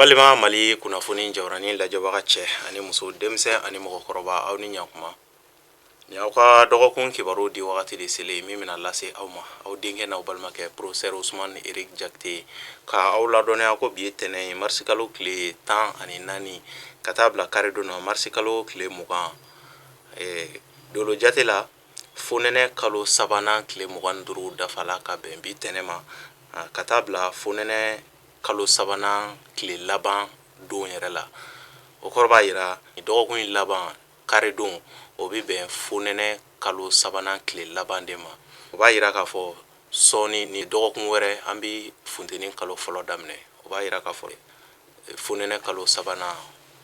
Balima Mali kunnafoni jabaranin lajɛbaga cɛ ani muso, denmisɛn ani mɔgɔkɔrɔba, aw ni ɲakuma. Ni aw ka dɔgɔkun kibaru di wagati de selen min bɛna lase aw ma, aw denkɛ n'aw balimakɛ professeur Ousmane Eric Jakite ka aw ladɔnniya ko bi ye tɛnɛn ye, marisikalo tile 14 ka taa bila karidon na, marisikalo tile 20. Dolo jate la, fonɛnɛ kalo sabanan tile 25 dafala ka bɛn bi tɛnɛn ma ka taa bila fonɛnɛ kalo sabanan tile laban don yɛrɛ la. O kɔrɔ b'a jira dɔgɔkun in laban karidon, o bɛ bɛn fonɛnɛ kalo sabanan tile laban de ma. O b'a jira k'a fɔ sɔɔni ni dɔgɔkun wɛrɛ, an bɛ funteni kalo fɔlɔ daminɛ. O b'a jira k'a fɔ fonɛnɛ kalo sabanan,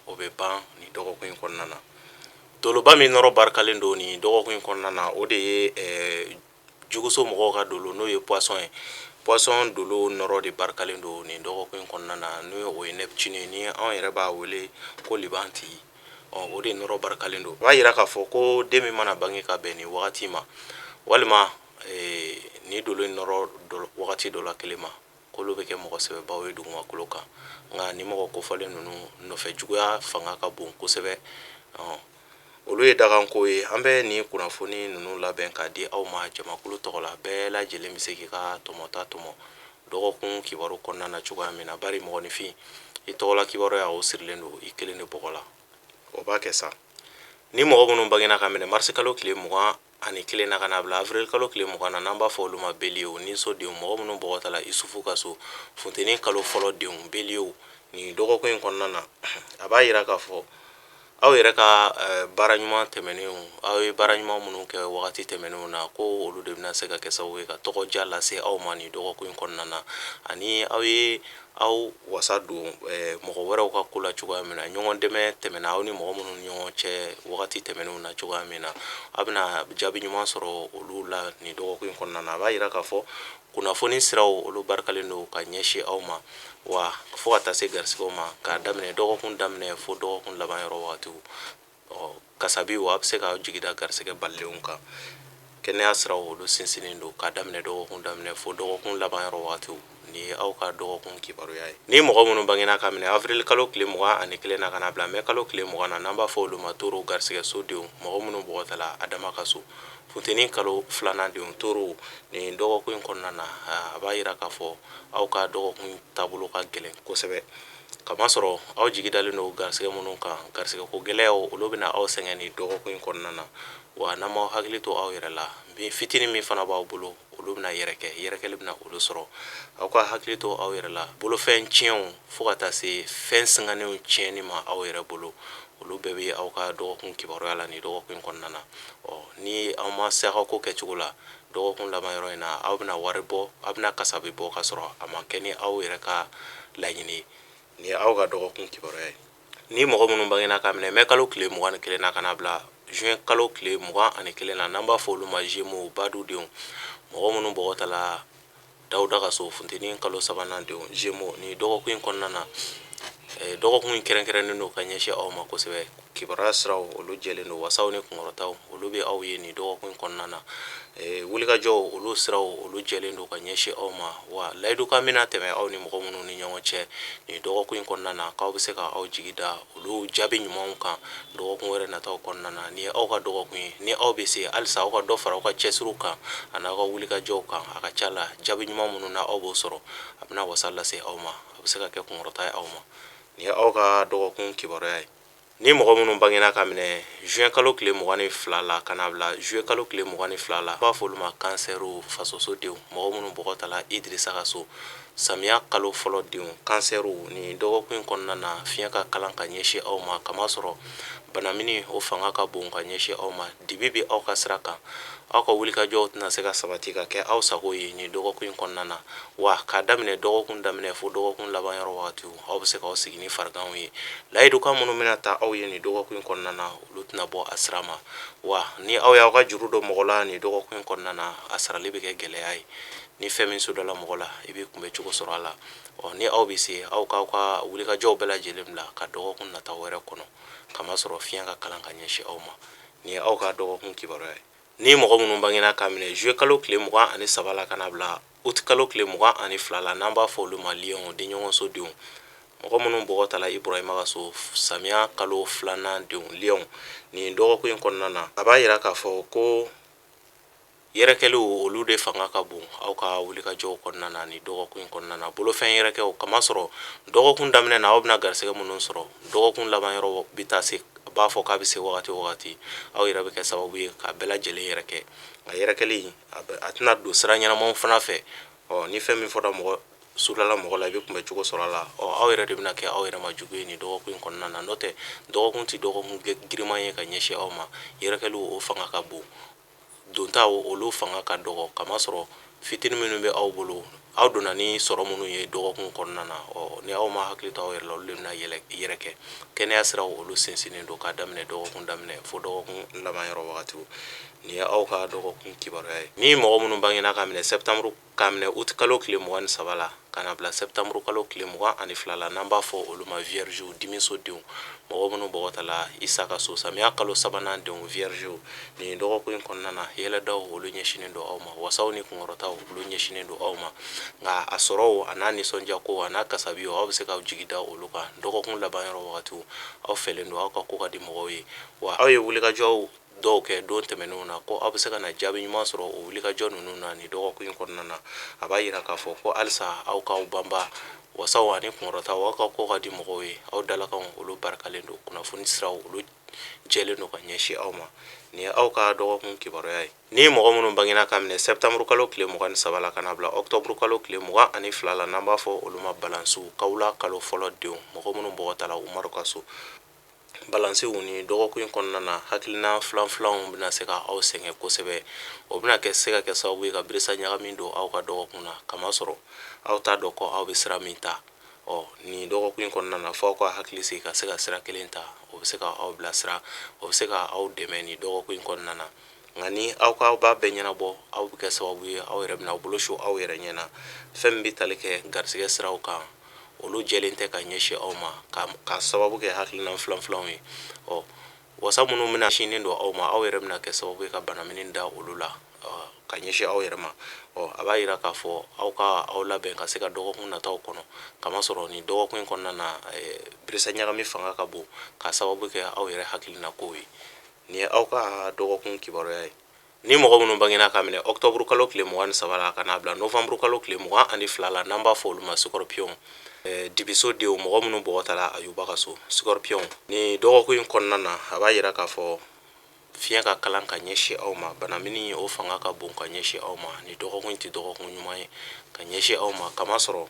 o bɛ ban nin dɔgɔkun in kɔnɔna na. Doloba min nɔrɔ barikalen don nin dɔgɔkun in kɔnɔna na, o de ye juguso mɔgɔw ka dolo, n'o ye poisson ye. Poisson dolo nɔrɔ de barikalen don nin dɔgɔkun in kɔnɔna na, n'o o ye Neptune ye, ni anw yɛrɛ b'a wele ko libanti. Ɔ, o de nɔrɔ barikalen don. O b'a jira k'a fɔ ko den min mana bange ka bɛn nin wagati ma, walima nin dolo in nɔrɔ wagati dɔ la kelen ma, k'olu bɛ kɛ mɔgɔ sɛbɛbaw ye dugumakolo kan. Nka ni mɔgɔ kofɔlen ninnu nɔfɛ juguya fanga ka bon kosɛbɛ. Olu ye dakanko ye. An bɛ nin kunnafoni ninnu labɛn k'a di aw ma jamakulu tɔgɔ la. Bɛɛ lajɛlen bɛ se k'i ka tɔmɔta tɔmɔ dɔgɔkun kibaru kɔnɔna na cogoya min na, bari mɔgɔninfin, i tɔgɔla kibaruya, o sirilen don i kelen de bɔgɔ la. O b'a kɛ sa, ni mɔgɔ minnu bangena ka minɛ marisi kalo tile 21 na ka na bila avril kalo tile 20 na, n'an b'a fɔ olu ma bélier, niso denw, mɔgɔ minnu bɔgɔtala Isufu ka so, funteni kalo fɔlɔ denw, bélier, nin dɔgɔkun in kɔnɔna na, a b'a jira k'a fɔ aw yɛrɛ ka baara ɲuman tɛmɛnenw, aw ye baara ɲuman minnu kɛ wagati tɛmɛnenw na, ko olu de bɛna se ka kɛ sababu ye ka tɔgɔja lase aw ma nin dɔgɔkun in kɔnɔna na. Ani aw ye aw wasa don mɔgɔ wɛrɛw ka ko la cogoya min na, ɲɔgɔn dɛmɛ tɛmɛna aw ni mɔgɔ minnu ni ɲɔgɔn cɛ wagati tɛmɛnenw na cogoya min na, aw bɛna jaabi ɲuman sɔrɔ olu la nin dɔgɔkun in kɔnɔna na. A b'a jira k'a fɔ kunnafoni siraw, olu barikalen don ka ɲɛsin aw ma, wa fo ka taa se garisigɛw ma, k'a daminɛ dɔgɔkun daminɛ fo dɔgɔkun laban yɔrɔ wagatiw. Ɔ, kasabi, wa a bɛ se k'aw jigi da garisigɛ balilenw kan. Kɛnɛya siraw, olu sinsinnen don k'a daminɛ dɔgɔkun daminɛ fo dɔgɔkun laban yɔrɔ wagatiw. Nin ye aw ka dɔgɔkun kibaruya ye. Ni mɔgɔ minnu bangena ka minɛ avril kalo tile 21 na ka na bila mɛ kalo tile 20 na, n'an b'a fɔ olu ma toro, garisigɛ sodenw, mɔgɔ minnu bɔgɔtala Adama ka so, funteni kalo filanan denw, toro, nin dɔgɔkun in kɔnɔna na, a b'a jira k'a fɔ aw ka dɔgɔkun taabolo ka gɛlɛn kosɛbɛ, kamasɔrɔ aw jigi dalen don garisigɛ minnu kan, garisigɛ ko gɛlɛyaw, olu bɛna aw sɛgɛn nin dɔgɔkun in kɔnɔna na. Wa n'aw m'aw hakili to aw yɛrɛ la, bin fitinin min fana b'aw bolo, olu bɛna yɛrɛkɛ, yɛrɛkɛli bɛna olu sɔrɔ. Aw ka hakili to aw yɛrɛ la, bolofɛn tiɲɛw fo ka taa se fɛn singannenw tiɲɛni ma aw yɛrɛ bolo, olu bɛɛ bɛ aw ka dɔgɔkun kibaruya la nin dɔgɔkun in kɔnɔna na. Ɔ, ni aw ma se aw ka ko kɛcogo la dɔgɔkun laban yɔrɔ in na, aw bɛna wari bɔ, aw bɛna kasabi bɔ ka sɔrɔ a ma kɛ ni aw yɛrɛ ka laɲini ye. Nin ye aw ka dɔgɔkun kibaruya ye. Ni mɔgɔ minnu bangena ka minɛ mɛ kalo tile 21 na ka na bila juin kalo tile 21 na, n'an b'a fɔ olu ma Gémeaux, badudenw, mɔgɔ minnu bɔgɔtala Dawuda ka so, funteni kalo sabanan denw, Gémeaux, nin dɔgɔkun in kɔnɔna na, dɔgɔkun in kɛrɛnkɛrɛnnen don ka ɲɛsin aw ma kosɛbɛ. Kibaruya siraw, olu jɛlen don. Wasaw ni kunkɔrɔtaw, olu bɛ aw ye nin dɔgɔkun in kɔnɔna na. Wulikajɔw, olu siraw, olu jɛlen don ka ɲɛsin aw ma. Wa layidukan bɛna tɛmɛ aw ni mɔgɔ minnu ni ɲɔgɔn cɛ nin dɔgɔkun in kɔnɔna na, k'aw bɛ se ka aw jigi da olu jaabi ɲumanw kan dɔgɔkun wɛrɛ nataw kɔnɔna na. Nin ye aw ka dɔgɔkun ye. Ni aw bɛ se halisa, aw ka dɔ fara aw ka cɛsiriw kan ani aw ka wulikajɔw kan, a ka ca la jaabi ɲuman minnu na aw b'o sɔrɔ, a bɛna wasa lase aw ma, a bɛ se ka kɛ kunkɔrɔta ye aw ma. Nin ye aw ka dɔgɔkun kibaruya ye. Ni mɔgɔ minnu bangena ka minɛ juin kalo tile 22 la ka na bila juillet kalo tile 22 la, b'a fɔ olu ma kansɛriw, fasosodenw, mɔgɔ minnu bɔgɔtala Idirisa ka so, samiya kalo fɔlɔ denw, kansɛriw, nin dɔgɔkun in kɔnɔna na, fiɲɛ ka kalan ka ɲɛsin aw ma, kamasɔrɔ banamini, o fanga ka bon ka ɲɛsin aw ma. Dibi bɛ aw ka sira kan. Aw ka wulikajɔw tɛna se ka sabati ka kɛ aw sago ye nin dɔgɔkun in kɔnɔna na. Wa k'a daminɛ dɔgɔkun daminɛ fo dɔgɔkun laban yɔrɔ wagatiw, aw bɛ se k'aw sigi ni fariganw ye. Layidukan minnu bɛna ta aw ye nin dɔgɔkun in kɔnɔna na, olu tɛna bɔ a sira ma. Wa ni aw y'aw ka juru don mɔgɔ la nin dɔgɔkun in kɔnɔna na, a sarali bɛ kɛ gɛlɛya ye. Ni fɛn min sudala mɔgɔ la, i bɛ kunbɛ cogo sɔrɔ a la. Ɔ, ni aw bɛ se, aw k'aw ka wulikajɔw bɛɛ lajɛlen bila ka dɔgɔkun nata wɛrɛ kɔnɔ, kamasɔrɔ fiɲɛ ka kalan ka ɲɛsin aw ma. Nin ye aw ka dɔgɔkun kibaruya ye. Ni mɔgɔ minnu bangena ka minɛ juillet kalo tile 23 la ka na bila août kalo tile 22 la, n'an b'a fɔ olu ma lion, denɲɔgɔnso denw, Mɔgɔ minnu bɔgɔ tala Ibrahima ka so, samiya kalo filanan denw, lionw, nin dɔgɔkun in kɔnɔna na, a b'a yira k'a fɔ ko yɛrɛkɛliw olu de fanga ka bon aw ka wulikajɔw kɔnɔna na nin dɔgɔkun in kɔnɔna na. Bolofɛn yɛrɛkɛw, kamasɔrɔ dɔgɔkun daminɛ na aw bɛna garisɛgɛ minnu sɔrɔ, dɔgɔkun laban yɔrɔ bɛ taa se, a b'a fɔ k'a bɛ se wagati o wagati, aw yɛrɛ bɛ kɛ sababu ye ka bɛɛ lajɛlen yɛrɛ kɛ. Nka yɛrɛkɛli a tɛna don sira ɲɛnamaw fana fɛ. Ɔ ni fɛn min fɔra mɔgɔ sulala mɔgɔ la, i bɛ kunbɛ cogo sɔrɔ a la. Ɔ aw yɛrɛ de bɛna kɛ aw yɛrɛ ma jugu ye nin dɔgɔkun in kɔnɔna na. N'o tɛ, dɔgɔkun tɛ dɔgɔkun giriman ye ka ɲɛsin aw ma. Yɛrɛkɛliw o fanga ka bon, dontaw olu fanga ka dɔgɔ, kamasɔrɔ fitinin minnu bɛ aw bolo, aw donna ni sɔrɔ minnu ye dɔgɔkun kɔnɔna na, ɔ ni aw ma hakili to aw yɛrɛ la, olu de bɛna yɛlɛ yɛrɛ kɛ. Kɛnɛya siraw olu sinsinnen don k'a daminɛ dɔgɔkun daminɛ fo dɔgɔkun laban yɔrɔ wagatiw. Nin ye aw ka dɔgɔkun kibaruya ye. Ni mɔgɔ minnu bangena k'a minɛ septembre, k'a minɛ août kalo tile 23 la ka na bila septembre kalo tile 22 la, n'an b'a fɔ olu ma vierge, dimiso denw, mɔgɔ minnu bɔgɔ tala Isa ka so, samiya kalo sabanan denw, vierge, nin dɔgɔkun in kɔnɔna na, yɛlɛdaw olu ɲɛsinnen don aw ma, wasaw ni kunkɔrɔtaw olu ɲɛsinnen don aw ma. Nka a sɔrɔw a n'a nisɔndiyako a n'a kasabiw, aw bɛ se k'aw jigi da olu kan dɔgɔkun laban yɔrɔ wagatiw. Aw fɛlen don, aw ka ko ka di mɔgɔw ye, wa aw ye wulikajɔw dɔw kɛ don tɛmɛnenw na ko aw bɛ se ka na jaabi ɲuman sɔrɔ o wulikajɔ ninnu na nin dɔgɔkun in kɔnɔna na. A b'a yira k'a fɔ ko halisa aw k'aw banba wasaw ani kunkɔrɔtaw, aw ka ko ka di mɔgɔw ye, aw dalakanw olu barikalen don, kunnafoni siraw olu jɛlen don ka ɲɛsin aw ma. Nin ye aw ka dɔgɔkun kibaruya ye. Ni mɔgɔ minnu bangena ka minɛ septembre kalo tile 23 la ka na bila octobre kalo tile 22 la, n'an b'a fɔ olu ma balansiw, kawula kalo fɔlɔ denw, mɔgɔ minnu bɔgɔ tala Umaru ka so, balansiw, nin dɔgɔkun in kɔnɔna na, hakilina filan filanw bɛna se ka aw sɛgɛn kosɛbɛ. O bɛna kɛ se ka kɛ sababu ye ka birisa ɲagami don aw ka dɔgɔkun na, kamasɔrɔ aw t'a dɔn ko aw bɛ sira min ta. Ɔ nin dɔgɔkun in kɔnɔna na, fo aw ka hakili sigi ka se ka sira kelen ta, o bɛ se ka aw bilasira, o bɛ se ka aw dɛmɛ nin dɔgɔkun in kɔnɔna na. Nka ni aw k'aw b'a bɛɛ ɲɛnabɔ, aw bɛ kɛ sababu ye aw yɛrɛ bɛna aw bolo su aw yɛrɛ ɲɛ na. Fɛn min bɛ tali kɛ garisɛgɛ siraw kan, olu jɛlen tɛ ka ɲɛsin aw ma ka sababu kɛ hakilina filan filanw ye. Ɔ wasa minnu bɛna sinnen don aw ma, aw yɛrɛ bɛna kɛ sababu ye ka banamini da olu la ka ɲɛsin aw yɛrɛ ma. Ɔ a b'a yira k'a fɔ aw ka aw labɛn ka se ka dɔgɔkun nataw kɔnɔ, kamasɔrɔ nin dɔgɔkun in kɔnɔna na, birisa ɲagami fanga ka bon ka sababu kɛ aw yɛrɛ hakilina kow ye. Nin ye aw ka dɔgɔkun kibaruya ye. Ni mɔgɔ minnu bangena ka minɛ octobre kalo tile 23 la ka n'a bila novembre kalo tile 22 la, n'an b'a fɔ olu ma scorpion, dibiso denw, mɔgɔ minnu bɔgɔ tala Ayuba ka so, scorpion, nin dɔgɔkun in kɔnɔna na, a b'a yira k'a fɔ fiɲɛ ka kalan ka ɲɛsin aw ma, banamini o fanga ka bon ka ɲɛsin aw ma. Nin dɔgɔkun in tɛ dɔgɔkun ɲuman ye ka ɲɛsin aw ma, kamasɔrɔ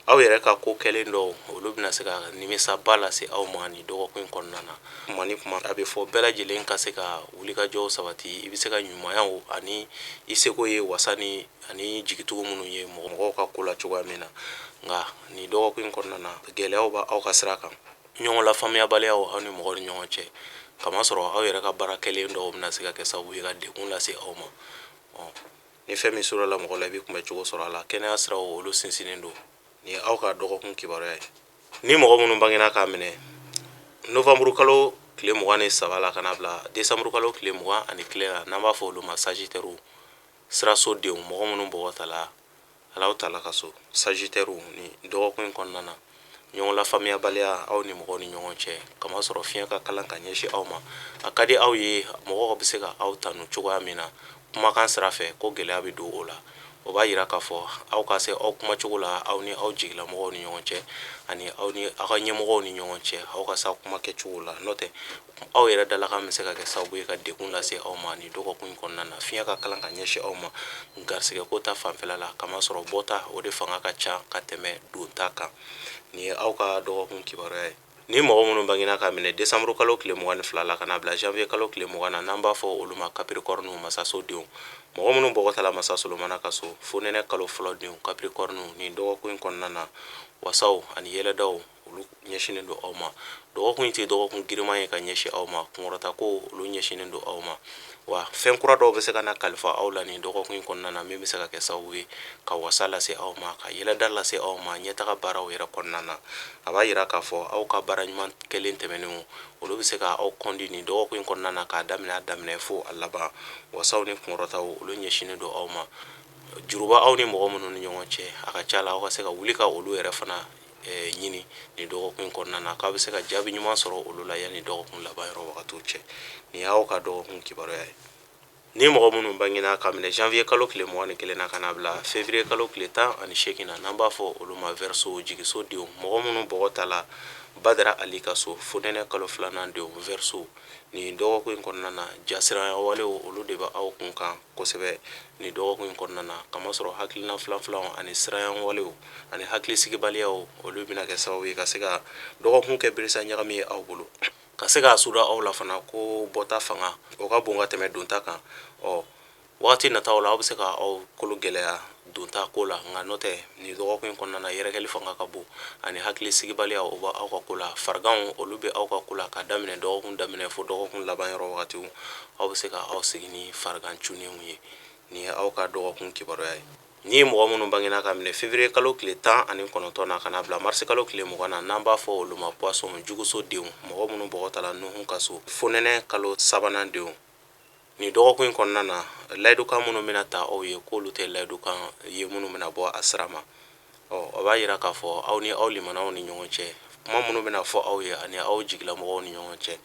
aw yɛrɛ ka ko kɛlen dɔw olu bɛna se ka nimisaba lase aw ma nin dɔgɔkun in kɔnɔna na. Kuma ni kuma, a bɛ fɔ bɛɛ lajɛlen ka se ka wulikajɔw sabati, i bɛ se ka ɲumanyaw ani i seko ye wasa ni ani jigitugu minnu ye mɔgɔw ka ko la cogoya min na. Nka nin dɔgɔkun in kɔnɔna na, gɛlɛyaw b'aw aw ka sira kan, ɲɔgɔn lafaamuyabaliyaw aw ni mɔgɔw ni ɲɔgɔn cɛ, kamasɔrɔ aw yɛrɛ ka baara kɛlen dɔw bɛna se ka kɛ sababu ye ka degun lase aw ma. Ɔ ni fɛn min surala mɔgɔ la, i bɛ kunbɛ cogo sɔrɔ a la. Kɛnɛya siraw olu sinsinnen don. Nin ye aw ka dɔgɔkun kibaruya ye. Ni mɔgɔ minnu bangena k'a minɛ novembre kalo tile 23 la ka na bila décembre kalo tile 21 la, n'an b'a fɔ olu ma sagittaire, siraso denw, mɔgɔ minnu bɔgɔ tala Alahu taala ka so, sagittaire, nin dɔgɔkun in kɔnɔna na, ɲɔgɔn lafaamuyabaliya aw ni mɔgɔw ni ɲɔgɔn cɛ, kamasɔrɔ fiɲɛ ka kalan ka ɲɛsin aw ma. A ka di aw ye mɔgɔw bɛ se ka aw tanu cogoya min na kumakan sira fɛ, ko gɛlɛya bɛ don o la. O b'a yira k'a fɔ aw ka se aw kumacogo la aw ni aw jigilamɔgɔw ni ɲɔgɔn cɛ ani aw ni aw ka ɲɛmɔgɔw ni ɲɔgɔn cɛ, aw ka se aw kuma kɛcogo la. N'o tɛ, aw yɛrɛ dalakan bɛ se ka kɛ sababu ye ka degun lase aw ma nin dɔgɔkun in kɔnɔna na. Fiɲɛ ka kalan ka ɲɛsin aw ma garisɛgɛ ko ta fanfɛla la, kamasɔrɔ bɔta o de fanga ka ca ka tɛmɛ donta kan. Nin ye aw ka dɔgɔkun kibaruya ye. Ni mɔgɔ minnu bangena k'a minɛ décembre kalo tile 22 la ka n'a bila janvier kalo tile 20 na, n'an b'a fɔ olu ma capricorne, masaso denw, mɔgɔ minnu bɔgɔ tala masa Solomana ka so, fonɛnɛ kalo fɔlɔ denw, capricorne, nin dɔgɔkun in kɔnɔna na, wasaw ani yɛlɛdaw olu ɲɛsinnen don aw ma. Dɔgɔkun in tɛ dɔgɔkun giriman ye ka ɲɛsin aw ma. Kunkɔrɔta ko olu ɲɛsinnen don aw ma, wa fɛn kura dɔw bɛ se ka na kalifa aw la nin dɔgɔkun in kɔnɔna na, min bɛ se ka kɛ sababu ye ka wasa lase aw ma, ka yɛlɛda lase aw ma ɲɛtaga baaraw yɛrɛ kɔnɔna na. A b'a yira k'a fɔ aw ka baara ɲuman kɛlen tɛmɛnenw olu bɛ se ka aw kɔndi nin dɔgɔkun in kɔnɔna na, k'a daminɛ a daminɛ fo a laban. Wasaw ni kunkɔrɔtaw olu ɲɛsinnen don aw ma. Juru b'aw ni mɔgɔ minnu ni ɲɔgɔn cɛ, a ka ca la aw ka se ka wuli ka olu yɛrɛ fana ɲini nin dɔgɔkun in kɔnɔna na, k'aw bɛ se ka jaabi ɲuman sɔrɔ olu la yanni dɔgɔkun laban yɔrɔ wagatiw cɛ. Nin y'aw ka dɔgɔkun kibaruya ye. Ni mɔgɔ minnu bangena ka minɛ janvier kalo tile 21 na ka na bila février kalo tile 18 na, n'an b'a fɔ olu ma Verseau, jigiso denw, mɔgɔ minnu bɔgɔ tala Badara Ali ka so, fonɛnɛ kalo filanan denw, Verseau, nin dɔgɔkun in kɔnɔna na, jasiranya walew olu de bɛ aw kun kan kosɛbɛ nin dɔgɔkun in kɔnɔna na, kamasɔrɔ hakilina filanfilanw ani siranya walew ani hakilisigibaliyaw olu bɛna kɛ sababu ye ka se ka dɔgɔkun kɛ beresa ɲagami ye aw bolo, ka se k'a suda aw la fana ko bɔta fanga o ka bon ka tɛmɛ donta kan. Ɔ wagati nataw la, aw bɛ se ka aw kolo gɛlɛya donta ko la, nka n'o tɛ, nin dɔgɔkun in kɔnɔna na, yɛrɛkɛli fanga ka bon ani hakili sigibaliya o bɛ aw ka ko la. Fariganw olu bɛ aw ka ko la ka daminɛ dɔgɔkun daminɛ fo dɔgɔkun laban yɔrɔ wagatiw, aw bɛ se ka aw sigi ni farigan cunnenw ye. Nin ye aw ka dɔgɔkun kibaruya ye. Ni mɔgɔ minnu bangena ka minɛ février kalo tile 19 na ka na bila mars kalo tile 20 na, n'an b'a fɔ olu ma poisson, juguso denw, mɔgɔ minnu bɔgɔ tala Nuhu ka so, fonɛnɛ kalo sabanan denw, nin dɔgɔkun in kɔnɔna na, layidukan minnu bɛna ta aw ye, k'olu tɛ layidukan ye minnu bɛna bɔ a sira ma. Ɔ o b'a yira k'a fɔ aw ni aw limanaw ni ɲɔgɔn cɛ, kuma minnu bɛna fɔ aw ye ani aw jigilamɔgɔw ni ɲɔgɔn cɛ,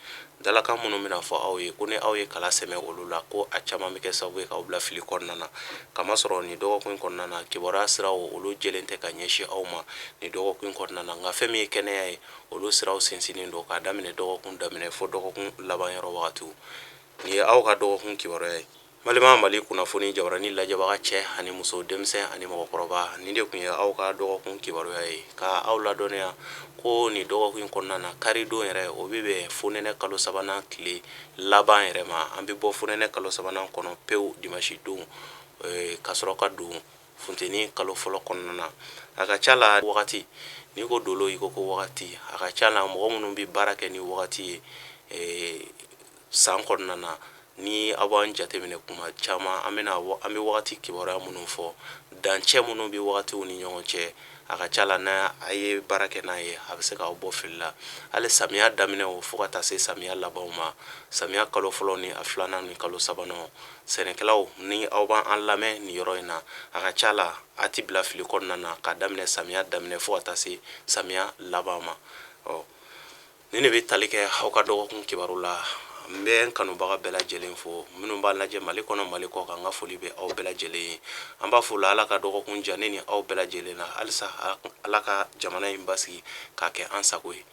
dalakan minnu bɛna fɔ aw ye, ko ni aw ye kala sɛmɛ olu la, ko a caman bɛ kɛ sababu ye k'aw bila fili kɔnɔna na, kamasɔrɔ nin dɔgɔkun in kɔnɔna na, kibaruya siraw olu jɛlen tɛ ka ɲɛsin aw ma nin dɔgɔkun in kɔnɔna na. Nka fɛn min ye kɛnɛya ye, olu siraw sinsinnen don k'a daminɛ dɔgɔkun daminɛ fo dɔgɔkun laban yɔrɔ wagatiw. Nin ye aw ka dɔgɔkun kibaruya ye. Balima Mali kunnafoni jabarani lajɛbaga cɛ ani muso, denmisɛn ani mɔgɔkɔrɔba, nin de tun ye aw ka dɔgɔkun kibaruya ye, ka aw ladɔnniya ko nin dɔgɔkun in kɔnɔna na, karidon yɛrɛ, o bɛ bɛn fonɛnɛ kalo sabanan tile laban yɛrɛ ma. An bɛ bɔ fonɛnɛ kalo sabanan kɔnɔ pewu dimasi don, ka sɔrɔ ka don funteni kalo fɔlɔ kɔnɔna na. A ka ca la wagati, n'i ko dolo, i ko ko wagati. A ka ca la mɔgɔ minnu bɛ baara kɛ ni wagati ye san kɔnɔna na, ni aw b'an jateminɛ kuma caman, an bɛna an bɛ wagati kibaruya minnu fɔ, dancɛ minnu bɛ wagatiw ni ɲɔgɔn cɛ, a ka ca la n'a a ye baara kɛ n'a ye, a bɛ se k'aw bɔ fili la. Hali samiya daminɛ o fo ka taa se samiya labanw ma, samiya kalo fɔlɔ ni a filanan ni kalo sabanan, sɛnɛkɛlaw, ni aw b'an lamɛn nin yɔrɔ in na, a ka ca la a ti bila fili kɔnɔna na ka daminɛ samiya daminɛ fo ka taa se samiya laban ma. Ɔ Nin de bɛ tali kɛ aw ka dɔgɔkun kibaru la. N bɛ n kanubaga bɛɛ lajɛlen fo, minnu b'a lajɛ Mali kɔnɔ, Mali kɔ kan, n ka foli bɛ aw bɛɛ lajɛlen ye. An b'a fo la Ala ka dɔgɔkun diya ne ni aw bɛɛ lajɛlen na. Halisa Ala ka jamana in basigi k'a kɛ an sago ye.